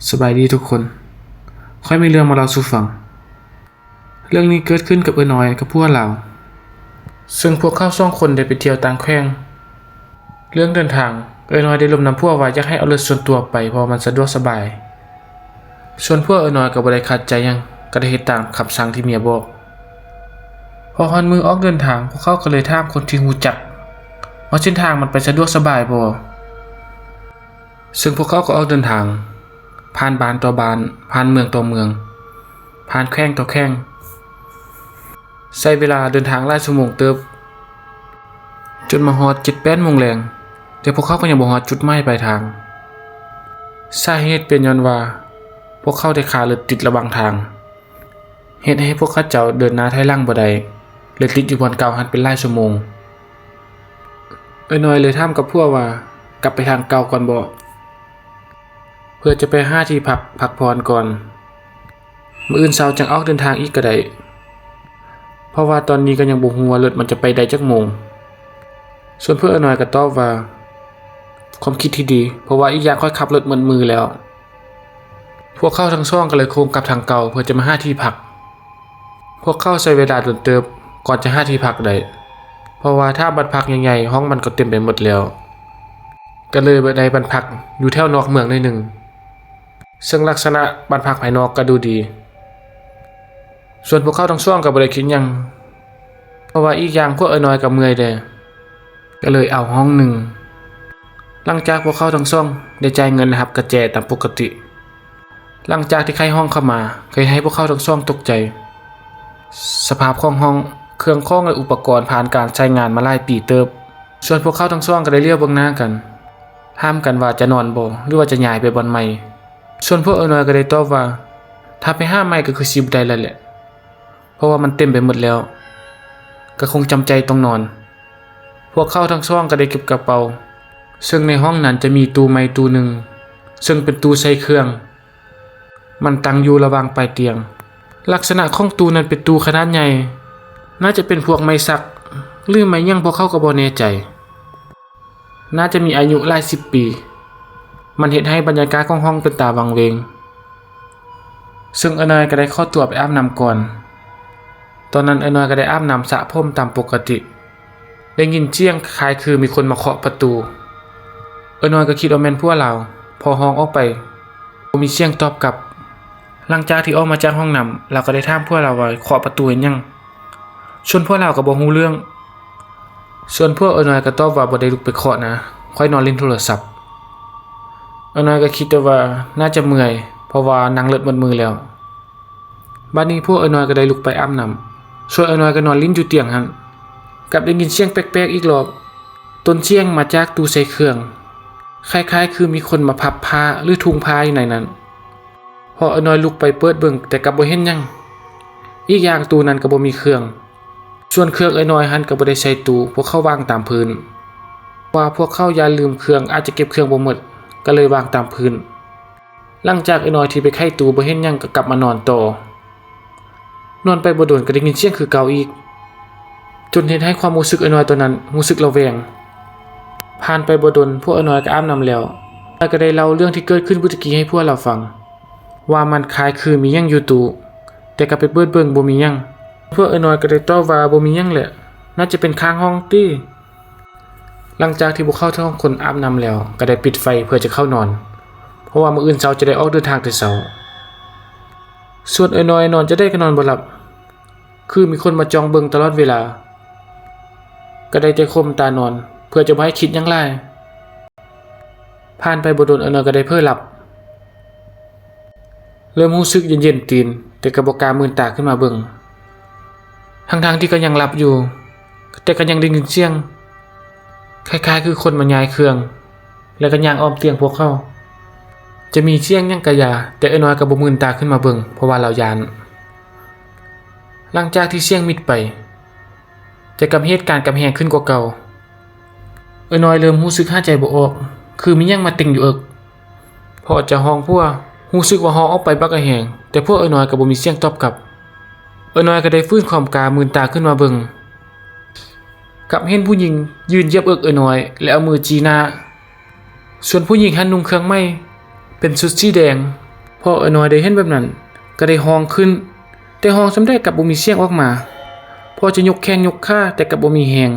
ສະບາຍດີທຸກຄົນ. ຂ້ອຍມີເລື່ອງມາເລົ່າສູ່ຟັງ. ເລື່ອງນີ້ເກີດຂຶ້ນກັບເອື້ອຍນ້ອຍກັບຜົວລາວ, ເຊິ່ງພວກເຂົາສອງຄົນໄດ້ໄປທ່ຽວຕ່າງແຂວງ. ເລື່ອງເດີນທາງ, ເອື້ອຍນ້ອຍໄດ້ລົມນຳຜົວວ່າຢາກໃຫ້ເອົາລົດສ່ວນຕົວໄປ ເພາະວ່າມັນສະດວກສະບາຍ. ສ່ວນຜົວເອື້ອຍນ້ອຍກໍບໍ່ໄດ້ຂັດໃຈຫຍັງ, ກໍໄດ້ເຮັດຕາມຄຳສັ່ງທີ່ເມຍບອກ. ພໍຮອດມື້ອອກເດີນທາງ, ພວກເຂົາກໍເລີຍຖາມຄົນທີ່ຮູ້ຈັກວ່າເສັ້ນທາງມັນໄປສະດວກສະບາຍບໍ່. ເຊິ່ງພວກເຂົາກໍອອກເດີນທາງ ຜ່ານບ້ານຕໍ່ບ້ານ, ຜ່ານເມືອງຕໍ່ເມືອງ, ຜ່ານແຂວງຕໍ່ແຂວງ, ໃຊ້ເວລາເດີນທາງຫຼາຍຊົ່ວໂມງເຕີບ, ຈົນມາຮອດເຈັດແປດໂມງແລງ, ແຕ່ພວກເຂົາກໍຍັງບໍ່ຮອດຈຸດໝາຍປາຍທາງ. ສາເຫດເປັນຍ້ອນວ່າ ພວກເຂົາໄດ້ຄາລົດຕິດລະຫວ່າງທາງ. ເຮັດໃຫ້ພວກເຂົາເຈົ້າເດີນໜ້າຖອຍຫຼັງບໍ່ໄດ້ ແລະ ຕິດຢູ່ບ່ອນເກົ່າຫັ້ນເປັນຫຼາຍຊົ່ວໂມງ. ເອື້ອຍນ້ອຍເລີຍຖາມກັບຜົວວ່າ ກັບໄປທາງເກົ່າກ່ອນບໍ ເພື່ອຈະໄປຫາທີ່ພັກ ພັກຜ່ອນກ່ອນ, ມື້ອື່ນເຊົ້າຈັ່ງອອກເດີນທາງອີກກໍໄດ້, ເພາະວ່າຕອນນີ້ກໍຍັງບໍ່ຮູ້ວ່າລົດມັນຈະໄປໄດ້ຈັກໂມງ. ສ່ວນຜົວເອື້ອຍນ້ອຍກໍຕອບວ່າ ຄວາມຄິດທີ່ດີ, ເພາະວ່າອີກຢ່າງຂ້ອຍຂັບລົດໝົດມື້ແລ້ວ. ພວກເຂົາທັງສອງກໍເລີຍໂຄ້ງກັບທາງເກົ່າເພື່ອຈະມາຫາທີ່ພັກ. ພວກເຂົາໃຊ້ເວລາດົນເຕີບກ່ອນຈະຫາທີ່ພັກໄດ້, ເພາະວ່າຖ້າບ້ານພັກໃຫຍ່ໆ ຫ້ອງມັນກໍເຕັມໄປໝົດແລ້ວ, ກໍເລີຍໄດ້ບ້ານພັກຢູ່ແຖວນອກເມືອງໜ້ອຍໜຶ່ງ, ເຊິ່ງລັກສະນະບ້ານພັກພາຍນອກກໍດູດີ. ສ່ວນພວກເຂົາທັງສອງກໍບໍ່ໄດ້ຄິດຫຍັງ, ເພາະວ່າອີກຢ່າງພວກເອື້ອຍນ້ອຍກໍເມື່ອຍແດ່. ກໍເລີຍເອົາຫ້ອງໜຶ່ງ. ຫຼັງຈາກພວກເຂົາທັງສອງໄດ້ຈ່າຍເງິນ ແລະ ຮັບກະແຈຕາມປົກກະຕິ, ຫຼັງຈາກທີ່ໄຂຫ້ອງເຂົ້າມາ ກໍເຮັດໃຫ້ພວກເຂົາທັງສອງຕົກໃຈ. ສະພາບຂອງຫ້ອງ, ເຄື່ອງຂອງ ແລະ ອຸປະກອນຜ່ານການໃຊ້ງານມາຫຼາຍປີເຕີບ. ສ່ວນພວກເຂົາທັງສອງກໍໄດ້ຫຼຽວເບິ່ງໜ້າກັນ, ຖາມກັນວ່າຈະນອນບໍ່ ຫຼືວ່າຈະຍ້າຍໄປບ່ອນໃໝ່. ສ່ວນພວກເອື້ອຍນ້ອຍກໍໄດ້ຕອບວ່າ ຖ້າໄປຫາໃໝ່ກໍຄືຊິບໍ່ໄດ້ແລ້ວແຫຼະ. ເພາະວ່າມັນເຕັມໄປໝົດແລ້ວ, ກໍຄົງຈຳໃຈຕ້ອງນອນ. ພວກເຂົາທັງສອງກໍໄດ້ເກັບກະເປົາ, ເຊິ່ງໃນຫ້ອງນັ້ນຈະມີຕູ້ໄມ້ຕູ້ໜຶ່ງ, ເຊິ່ງເປັນຕູ້ໃສ່ເຄື່ອງ. ມັນຕັ້ງຢູ່ລະຫວ່າງປາຍຕຽງ. ລັກສະນະຂອງຕູ້ນັ້ນເປັນຕູ້ຂະໜາດໃຫຍ່, ໜ້າຈະເປັນພວກໄມ້ສັກ ຫຼື ໄມ້ຫຍັງ ພວກເຂົາກໍບໍ່ແນ່ໃຈ. ໜ້າຈະມີອາຍຸຫຼາຍສິບປີ. ມັນເຮັດໃຫ້ບັນຍາກາດຂອງຫ້ອງເປັນຕາວັງເວງ. ເຊິ່ງເອື້ອຍນ້ອຍກໍໄດ້ຂໍຕົວໄປອາບນ້ຳກ່ອນ. ຕອນນັ້ນເອື້ອຍນ້ອຍກໍໄດ້ອາບນ້ຳສະຜົມຕາມປົກກະຕິ. ໄດ້ຍິນສຽງຄ້າຍຄືມີຄົນມາເຄາະປະຕູ. ເອື້ອຍນ້ອຍກໍຄິດວ່າແມ່ນຜົວລາວ, ພໍຮ້ອງອອກໄປ ບໍ່ມີສຽງຕອບກັບ. ຫຼັງຈາກທີ່ອອກມາຈາກຫ້ອງນ້ຳ, ລາວກໍໄດ້ຖາມຜົວລາວວ່າເຄາະປະຕູເຮັດຫຍັງ? ສ່ວນຜົວລາວກໍບໍ່ຮູ້ເລື່ອງ. ສ່ວນຜົວເອື້ອຍນ້ອຍກໍຕອບວ່າ ບໍ່ໄດ້ລຸກໄປເຄາະນະ, ຂ້ອຍນອນຫຼິ້ນໂທລະສັບ. ເອື້ອຍນ້ອຍກໍຄິດແຕ່ວ່າໜ້າຈະເມື່ອຍ, ເພາະວ່ານັ່ງລົດໝົດມື້ແລ້ວ. ບາດນີ້ຜົວເອື້ອຍນ້ອຍກໍໄດ້ລຸກໄປອາບນ້ຳ, ສ່ວນເອື້ອຍນ້ອຍກໍນອນຫຼິ້ນຢູ່ຕຽງຫັ້ນ. ກັບໄດ້ຍິນສຽງແປກໆອີກລອບ. ຕົ້ນສຽງມາຈາກຕູ້ໃສ່ເຄື່ອງ, ຄ້າຍໆຄືມີຄົນມາພັບຜ້າ ຫຼື ທຸ່ງຜ້າຢູ່ໃນນັ້ນ. ພໍເອື້ອຍນ້ອຍລຸກໄປເປີດເບິ່ງ, ແຕ່ກັບບໍ່ເຫັນຫຍັງ. ອີກຢ່າງຕູ້ນັ້ນກໍບໍ່ມີເຄື່ອງ. ສ່ວນເຄື່ອງເອື້ອຍນ້ອຍຫັ້ນກໍບໍ່ໄດ້ໃສ່ຕູ້, ພວກເຂົາວາງຕາມພື້ນ. ວ່າພວກເຂົາຢ້ານລືມເຄື່ອງ, ອາດຈະເກັບເຄື່ອງບໍ່ໝົດ, ກໍເລີຍວາງຕາມພື້ນ. ຫຼັງຈາກເອື້ອຍນ້ອຍທີ່ໄປໄຂຕູ້ບໍ່ເຫັນຫຍັງກໍກັບມານອນຕໍ່. ນອນໄປບໍ່ດົນກໍໄດ້ຍິນສຽງຄືເກົ່າອີກ, ຈົນເຮັດໃຫ້ຄວາມຮູ້ສຶກເອື້ອຍນ້ອຍຕອນນັ້ນຮູ້ສຶກລະແວງ. ຜ່ານໄປບໍ່ດົນ, ພວກເອື້ອຍນ້ອຍກໍອາບນ້ຳແລ້ວ, ແລ້ວກໍໄດ້ເລົ່າເລື່ອງທີ່ເກີດຂຶ້ນມື້ຕະກີ້ໃຫ້ຜົວລາວຟັງ, ວ່າມັນຄ້າຍຄືມີຫຍັງຢູ່ຕູ້, ແຕ່ກໍໄປເປີດເບິ່ງບໍ່ມີຫຍັງ. ພວກເອື້ອຍນ້ອຍກໍໄດ້ຕອບວ່າ ບໍ່ມີຫຍັງແຫຼະ, ໜ້າຈະເປັນຂ້າງຫ້ອງຕິ. ຫຼັງຈາກທີ່ພວກເຂົາທັງສອງຄົນອາບນ້ຳແລ້ວ, ກໍໄດ້ປິດໄຟເພື່ອຈະເຂົ້ານອນ, ເພາະວ່າມື້ອື່ນເຊົ້າຈະໄດ້ອອກເດີນທາງແຕ່ເຊົ້າ. ສ່ວນເອື້ອຍນ້ອຍນອນຈະໃດກໍນອນບໍ່ຫຼັບ, ຄືມີຄົນມາຈ້ອງເບິ່ງຕະຫຼອດເວລາ, ກໍໄດ້ແຕ່ຂົ່ມຕານອນ ເພື່ອຈະບໍ່ໃຫ້ຄິດຫຍັງຫຼາຍ. ຜ່ານໄປບໍ່ດົນ, ເອື້ອຍນ້ອຍກໍໄດ້ເຜີຫຼັບ. ເລີ່ມຮູ້ສຶກເຢັນໆຕີນ, ແຕ່ກໍບໍ່ກ້າມືນຕາຂຶ້ນມາເບິ່ງ. ທັງໆທີ່ກໍຍັງຫຼັບຢູ່, ແຕ່ກໍຍັງໄດ້ຍິນສຽງຄ້າຍໆຄືຄົນມາຍ້າຍເຄື່ອງ, ແລ້ວກໍຍ່າງອ້ອມຕຽງພວກເຂົາ. ຈະມີສຽງຫຍັງກະຢ່າ, ແຕ່ເອື້ອຍນ້ອຍກໍບໍ່ມືນຕາຂຶ້ນມາເບິ່ງ, ເພາະວ່າລາວຢ້ານ. ຫຼັງຈາກທີ່ສຽງມິດໄປ, ແຕ່ກັບເຫດການກັບແຮງຂຶ້ນກວ່າເກົ່າ. ເອື້ອຍນ້ອຍເລີ່ມຮູ້ສຶກຫາຍໃຈບໍ່ອອກ, ຄືມີຫຍັງມາເຕັງຢູ່ເອິກ. ພໍຈະຮ້ອງຜົວ, ຮູ້ສຶກວ່າຮ້ອງອອກໄປບັກກະແຮງ, ແຕ່ຜົວເອື້ອຍນ້ອຍກໍບໍ່ມີສຽງຕອບກັບ. ເອື້ອຍນ້ອຍກໍໄດ້ຟື້ນຄວາມກ້າ ມືນຕາຂຶ້ນມາເບິ່ງ, ກັບເຫັນຜູ້ຍິງຢືນຢຽບເອິກເອື້ອຍນ້ອຍ ແລະ ເອົາມືຈີ້ໜ້າ. ສ່ວນຜູ້ຍິງຫັ້ນນຸ່ງເຄື່ອງໃໝ່ ເປັນຊຸດສີແດງ, ພໍເອື້ອຍນ້ອຍໄດ້ເຫັນແບບນັ້ນ ກໍໄດ້ຮ້ອງຂຶ້ນ, ແຕ່ຮ້ອງສ່ຳໃດກັບບໍ່ມີສຽງອອກມາ. ພໍຈະຍົກແຂນຍົກຂາ ແຕ່ກັບບໍ່ມີແຮງ,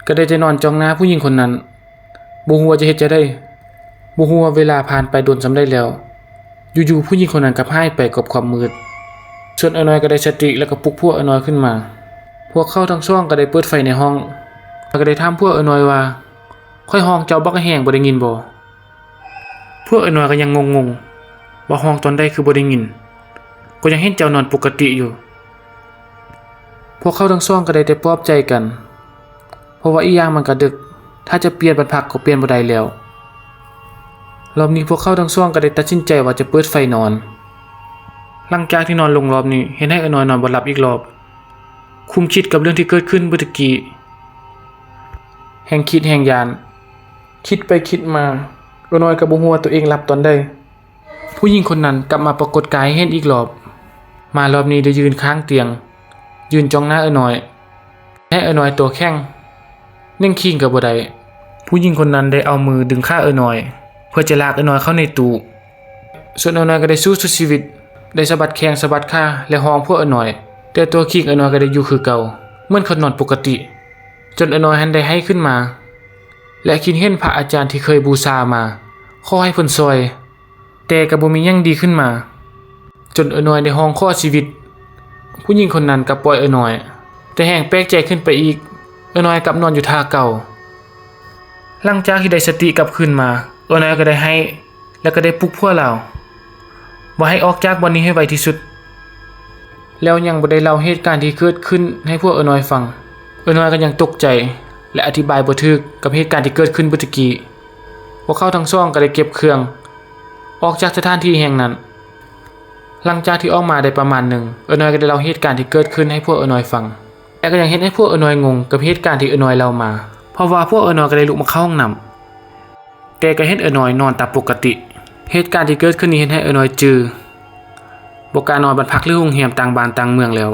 ກໍໄດ້ແຕ່ນອນຈ້ອງໜ້າຜູ້ຍິງຄົນນັ້ນ, ບໍ່ຮູ້ວ່າຈະເຮັດຈັ່ງໃດ, ບໍ່ຮູ້ວ່າເວລາຜ່ານໄປດົນສ່ຳໃດແລ້ວ. ຢູ່ໆ ຜູ້ຍິງຄົນນັ້ນກັບຫາຍໄປກັບຄວາມມືດ. ສ່ວນເອື້ອຍນ້ອຍກໍໄດ້ສະຕິ ແລ້ວກໍປຸກຜົວເອື້ອຍນ້ອຍຂຶ້ນມາ. ພວກເຂົາທັງສອງກໍໄດ້ເປີດໄຟໃນຫ້ອງ, ແລ້ວກໍໄດ້ຖາມຜົວເອື້ອຍນ້ອຍວ່າ, ຂ້ອຍຮ້ອງເຈົ້າບັກແຮງບໍ່ໄດ້ຍິນບໍ່? ຜົວເອື້ອຍນ້ອຍກໍຍັງງົງໆ ວ່າຮ້ອງຕອນໃດຄືບໍ່ໄດ້ຍິນ, ກໍຍັງເຫັນເຈົ້ານອນປົກກະຕິຢູ່. ພວກເຂົາທັງສອງກໍໄດ້ແຕ່ປອບໃຈກັນ, ເພາະວ່າອີກຢ່າງມັນກໍດຶກ, ຖ້າຈະປ່ຽນບັນພັກກໍປ່ຽນບໍ່ໄດ້ແລ້ວ. ລອບນີ້ພວກເຂົາທັງສອງກໍໄດ້ຕັດສິນໃຈວ່າຈະເປີດໄຟນອນ. ຫຼັງຈາກທີ່ນອນລົງລອບນີ້ ເຮັດໃຫ້ເອື້ອຍນ້ອຍນອນບໍ່ຫຼັບອີກລອບ, ຄຸມຄິດກັບເລື່ອງທີ່ເກີດຂຶ້ນເມື່ອຕະກີ້, ແຮ່ງຄິດແຮ່ງຢ້ານ. ຄິດໄປຄິດມາ ເອື້ອຍນ້ອຍກໍບໍ່ຮູ້ວ່າຕົວເອງຫຼັບຕອນໃດ. ຜູ້ຍິງຄົນນັ້ນກັບມາປາກົດກາຍໃຫ້ເຫັນອີກລອບ. ມາລອບນີ້ໄດ້ຢືນຂ້າງຕຽງ, ຢືນຈ້ອງໜ້າເອື້ອຍນ້ອຍ, ແຕ່ເອື້ອຍນ້ອຍຕົວແຂງ, ເໜັງຄີງກໍບໍ່ໄດ້. ຜູ້ຍິງຄົນນັ້ນໄດ້ເອົາມືດຶງຂາເອື້ອຍນ້ອຍ ເພື່ອຈະລາກເອື້ອຍນ້ອຍເຂົ້າໃນຕູ້. ສ່ວນເອື້ອຍນ້ອຍກໍໄດ້ສູ້ສຸດຊີວິດ, ໄດ້ສະບັດແຂ້ງສະບັດຂາ ແລະ ຮ້ອງຜົວເອື້ອຍນ້ອຍ, ແຕ່ຕົວຄີງເອື້ອຍນ້ອຍກໍໄດ້ຢູ່ຄືເກົ່າ, ເໝືອນຄົນນອນປົກກະຕິ. ຈົນເອື້ອຍນ້ອຍຫັ້ນໄດ້ໄຫ້ຂຶ້ນມາ ແລະ ຄິດເຫັນພະອາຈານທີ່ເຄີຍບູຊາມາ, ຂໍໃຫ້ເພິ່ນຊ່ອຍ, ແຕ່ກໍບໍ່ມີຫຍັງດີຂຶ້ນມາ. ຈົນເອື້ອຍນ້ອຍໄດ້ຮ້ອງຂໍຊີວິດ, ຜູ້ຍິງຄົນນັ້ນກໍປ່ອຍເອື້ອຍນ້ອຍ, ແຕ່ແຮ່ງແປກໃຈຂຶ້ນໄປອີກ, ເອື້ອຍນ້ອຍກັບນອນຢູ່ທ່າເກົ່າ. ຫຼັງຈາກທີ່ໄດ້ສະຕິກັບຄືນມາ, ເອື້ອຍນ້ອຍກໍໄດ້ໄຫ້ ແລ້ວກໍໄດ້ປຸກຜົວລາວ ວ່າໃຫ້ອອກຈາກບ່ອນນີ້ໃຫ້ໄວທີ່ສຸດ, ແລ້ວຍັງບໍ່ໄດ້ເລົ່າເຫດການທີ່ເກີດຂຶ້ນໃຫ້ຜົວເອື້ອຍນ້ອຍຟັງ. ເອື້ອຍນ້ອຍກໍຍັງຕົກໃຈ ແລະ ອະທິບາຍບໍ່ຖືກກັບເຫດການທີ່ເກີດຂຶ້ນເມື່ອຕະກີ້. ພວກເຂົາທັງສອງກໍໄດ້ເກັບເຄື່ອງອອກຈາກສະຖານທີ່ແຫ່ງນັ້ນ. ຫຼັງຈາກທີ່ອອກມາໄດ້ປະມານໜຶ່ງ, ເອື້ອຍນ້ອຍກໍໄດ້ເລົ່າເຫດການທີ່ເກີດຂຶ້ນໃຫ້ຜົວເອື້ອຍນ້ອຍຟັງ, ແຕ່ກໍຍັງເຮັດໃຫ້ຜົວເອື້ອຍນ້ອຍງົງກັບເຫດການທີ່ເອື້ອຍນ້ອຍເລົ່າມາ, ເພາະວ່າຜົວເອື້ອຍນ້ອຍກໍໄດ້ລຸກມາເຂົ້າຫ້ອງນ້ຳ, ແຕ່ກໍເຫັນເອື້ອຍນ້ອຍນອນຕາປົກກະຕິ. ເຫດການທີ່ເກີດຂຶ້ນນີ້ເຮັດໃຫ້ເອື້ອຍນ້ອຍຈື່, ບໍ່ກ້ານອນບ້ານພັກ ຫຼື ໂຮງແຮມຕ່າງບ້ານຕ່າງເມືອງແລ້ວ.